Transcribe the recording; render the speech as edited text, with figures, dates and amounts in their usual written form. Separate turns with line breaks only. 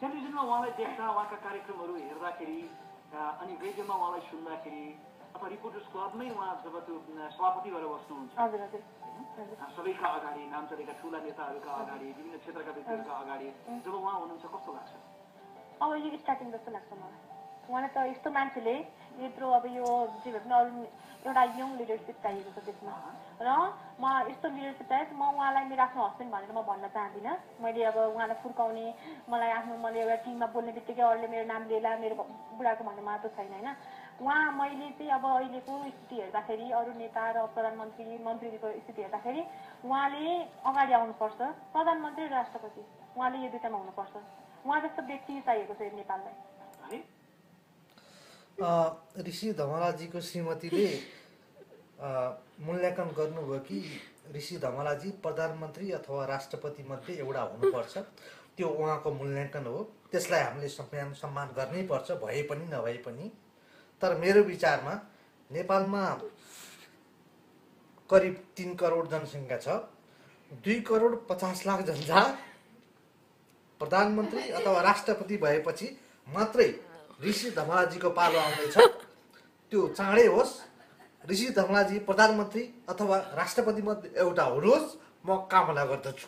टेलिभिजनमा उहाँलाई देख्दा उहाँका कार्यक्रमहरू हेर्दाखेरि अनि रेडियोमा उहाँलाई सुन्दाखेरि अथवा रिपोर्टर्स क्लबमै उहाँ जब त्यो सभापति भएर बस्नुहुन्छ सबैका अगाडि नाम चलेका ठुला नेताहरूका अगाडि विभिन्न क्षेत्रका व्यक्तिहरूका अगाडि जब उहाँ हुनुहुन्छ कस्तो लाग्छ?
अब यो स्टार्टिङ जस्तो लाग्छ मलाई। उहाँलाई त यस्तो मान्छेले यत्रो अब यो जे भए पनि अरू एउटा यङ लिडरसिप चाहिएको छ त्यसमा र म यस्तो लिडरसिप चाहियो। म उहाँलाई मेरो आफ्नो हस्बेन्ड भनेर म भन्न चाहदिनँ। मैले अब उहाँलाई फुर्काउने मलाई आफ्नो मैले एउटा टिममा बोल्ने बित्तिकै अरूले मेरो नाम लिएला मेरो बुढाको भन्ने महत्त्व छैन होइन। उहाँ मैले चाहिँ अब अहिलेको स्थिति हेर्दाखेरि अरू नेता र प्रधानमन्त्री मन्त्रीको स्थिति हेर्दाखेरि उहाँले अगाडि आउनुपर्छ। प्रधानमन्त्री र राष्ट्रपति उहाँले यो दुईटामा हुनुपर्छ। उहाँ जस्तो व्यक्ति चाहिएको छ नेपाललाई।
ऋषि धमलाजीको श्रीमतीले मूल्याङ्कन गर्नुभयो कि ऋषि धमलाजी प्रधानमन्त्री अथवा राष्ट्रपति मध्ये एउटा हुनुपर्छ। त्यो उहाँको मूल्याङ्कन हो। त्यसलाई हामीले सम्मान गर्नै पर्छ, भए पनि नभए पनि। तर मेरो विचारमा नेपालमा करिब 3 करोड जनसङ्ख्या छ। 2 करोड 50 लाख जनता प्रधानमन्त्री अथवा राष्ट्रपति भएपछि मात्रै ऋषि धमलाजीको पालो आउनेछ। त्यो चाँडै होस्। ऋषि धमलाजी प्रधानमन्त्री अथवा राष्ट्रपति मध्ये एउटा हुनुहोस्, म कामना गर्दछु।